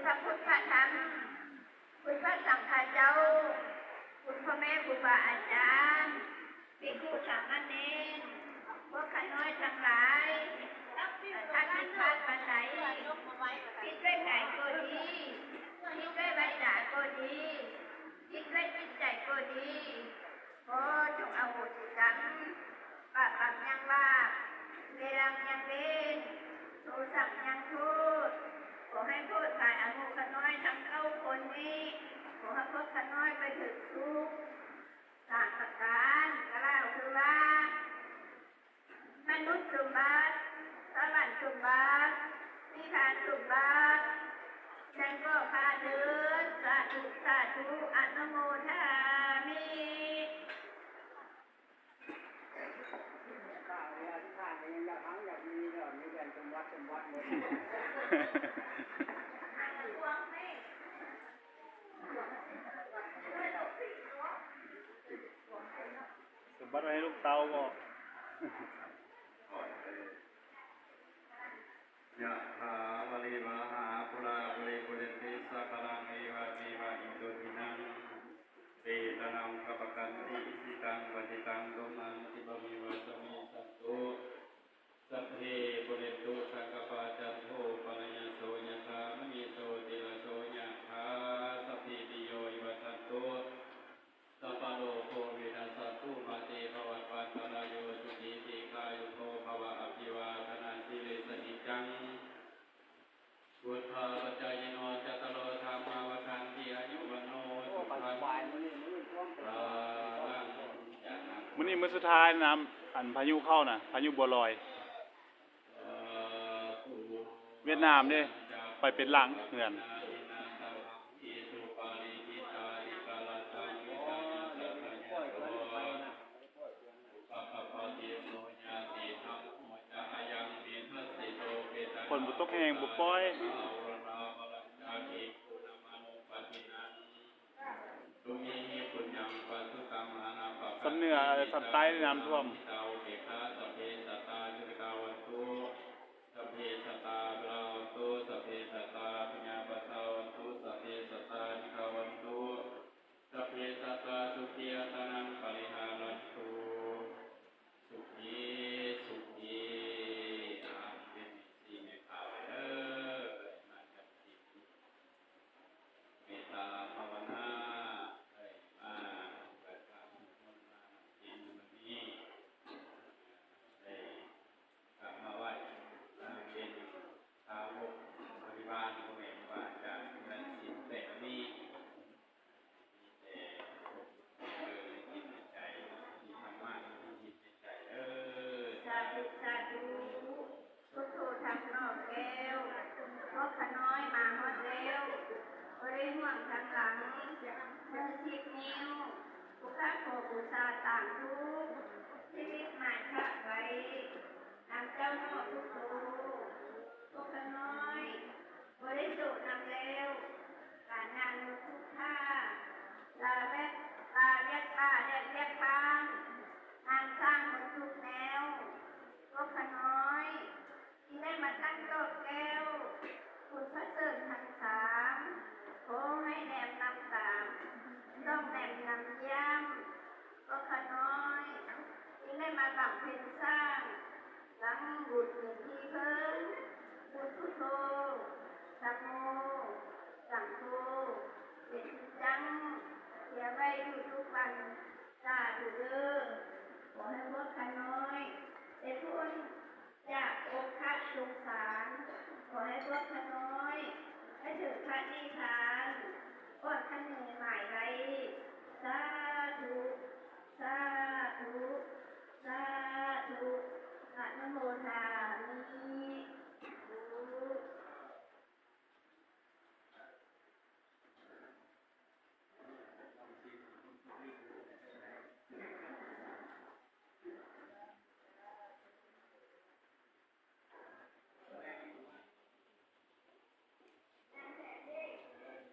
ພະພຸດທະທຳ ຄຸນພະສັງຄະເຈົ້າ ຄຸນພໍ່ແມ່ຄູບາອາຈານ ພິກຂຸສາມະເນນ ພວກຂ້ານ້ອຍທັງຫຼາຍ, ຖ້າຜິດພາດປານໃດ, ຜິດດ້ວຍກາຍກໍດີ, ຜິດດ້ວຍວາຈາກໍດີ, ຜິດດ້ວຍຈິດໃຈກໍດີ, ຂໍຈົ່ງອະໂຫສິກຳ ປະປັບຍັງບາບ, ເວລາຍັງເວນ, ໂທສັງຍັງໂທດ, ຂໍໃຫ້ໂຜດພາຍອະໂມຂ້ານ້ອຍທັງເກົ້າຄົນນີ້, ຂໍໃຫ້ພວກຂ້ານ້ອຍໄປເຖິງສຸກສາມປະການ, ກ່າວຄືວ່າ ມະນຸດສົມບັດ, ສະຫວັນສົມບັດ, ນິບພານສົມບັດ, ດັ່ງກໍຂ້າເທີນ, ສາທຸ ສາທຸ, ອະນຸໂມທາມິ. ສົມບັດໄວ້ໃຫ້ລູກເຕົ້າບໍ? ຍະຖາ ວາລິວະຫາ ປູລາ ປະລິປູເຣນຕິ ສາຄະລັງ ເອວະເມວະ ອິໂຕ ທິນັງ ເປຕານັງ ອຸປະກຳປະຕິ ອິຊິຕັງ ປັດຕິຕັງ ຕຸມຫັງ ຂິບປະເມວະ ສະມິດຖະນະໂຕ ສັບເພ ປູເຣນຕຸ ສັງກະປາ ຈັນໂທ ປະນະລະໂສ ຍະຖາ ມະນີໂຊ ຕິລະໂສ ຍະຖາ ສັບພີຕິໂຍ ວິວັດທັນຕຸ ສັບພະໂລໂກ ວິນັດສັນຕຸ ມາເຕ ພະວັດວັນຕະລາຍໂຍ ສຸຂີ ດີຄາຍຸໂກ ພະວະ ອະພິວາທະນະສີລິສະນິດຈັງ ພຸດທາປັດຈາຍິໂນ ຈັດຕາໂລ ທຳມາວັດທັນຕິ ອາຍຸວັນໂນ ສຸຂັງ ພະລັງ ມື້ນີ້ມື້ສຸດທ້າຍນະ ອັນພາຍຸເຂົ້ານະ ພາຍຸບົວລອຍ ຫວຽດນາມເດ້ ໄປເປັນຫຼັງເຮືອນ. ຝົນບໍ່ຕົກແຮງ ບໍ່ປ່ອຍ. ສ່ຳເໜືອ ສ່ຳໃຕ້ນ້ຳຖ້ວມ. ສັບເພສັດຕາ ສຸຂິກາ ຫົນຕຸ ສັບເພສັດຕາ ອະພາວັນຕຸ ສັບເພສັດຕາ ພະຍາປັດສາ ຫົນຕຸ ສັບເພສັດຕາ ສຸຂາ ຫົນຕຸ ສັບເພສັດຕາ ສຸຂີ ອັດຕານັງ ປະລິຫາຣັນຕຸ ສຸຂີ ສຸຂີ ອາ ເປັນສີແມ່ຂາວເດີ ມາຈາກສີ ເມດຕາພາວະນາ ໄດ້ມາໄຫວ້ພະສວດມົນນຳສິນມື້ນີ້ ໄດ້ກັບມາໄຫວ້ ເປັນສາວົກບໍລິວານ ພໍ່ແມ່ຄູບາອາຈານ ເປັນສິນແບບນີ້ ມີແຕ່ເດີໃນຈິດໃນໃຈ ມີທຳມະໃນຈິດໃນໃຈເດີ ສາທຸ ສາທຸ. ພຸດໂທທຳນອມແກ້ວ ພວກຂ້ານ້ອຍມາຮອດແລ້ວ ບໍ່ໄດ້ຫ່ວງທາງຫຼັງ ເມືອສິບນິ້ວ ພວກຂ້າຂໍບູຊາຕາງທູບ ຊີວິດໝາຍພະໄວ້ ນຳເຈົ້າເນາະພຸດໂທ ພວກຂ້ານ້ອຍ ບໍລິໂພກນຳແລ້ວ ການງານໝົດທຸກທ່າ ລາແວກ ລາວຽກຂ້າແລະວຽກທ່ານ ງານສ້າງໝົດທຸກແນວ ພວກຂ້ານ້ອຍ ທີ່ໄດ້ມາຕັ້ງຕອບແກ້ວ ຄຸນພະເສີນທັງສາມ ຂໍໃຫ້ແນມນຳຕາມ ຕ້ອງແນມນຳຢ້ຽມ ພວກຂ້ານ້ອຍ ຈຶ່ງໄດ້ມາບຳເພັນສ້າງ ຕັ້ງບຸນເປັນທີ່ເພິ່ງ ບຸນພຸດໂທ ທຳໂມ ສັງໂຄ ເປັນທີ່ຕັ້ງ ເພື່ອໄວ້ຢູ່ທຸກວັນ ສາທຸເດີ ຂໍໃຫ້ພວກຂ້ານ້ອຍ